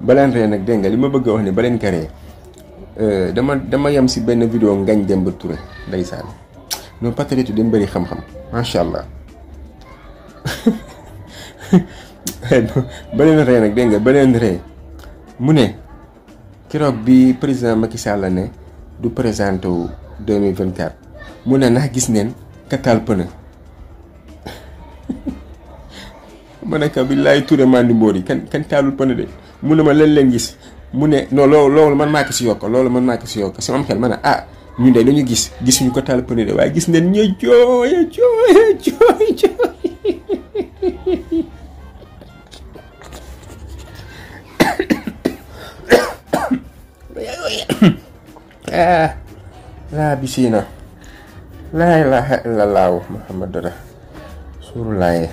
baleen ree nag dégg nga li ma bëgg a wax ni baleen ka ree dama yem si benn vidéo Ngagne Demba Touré ndeysaan noonu patriote dañ bëri xam-xam macha allah. baleen ree nag dégg nga baleen ree mu ne keroog bi président Macky Sall la ne du présenté wu 2024 mu ne ndax gis neen kataal pënë ma ne ko billaay Touré mandi mbóor yi kan taalul pënë de mu ne ma leen gis mu ne non loolu man maa ko si yokk loolu man maa ko si yokk si am xel ma ne ah ñun de dañu gisuñu ko taal pënë de waaye gis neen ñooy jooy laa bisiina laa ilaaha illallah muhammad rasulullah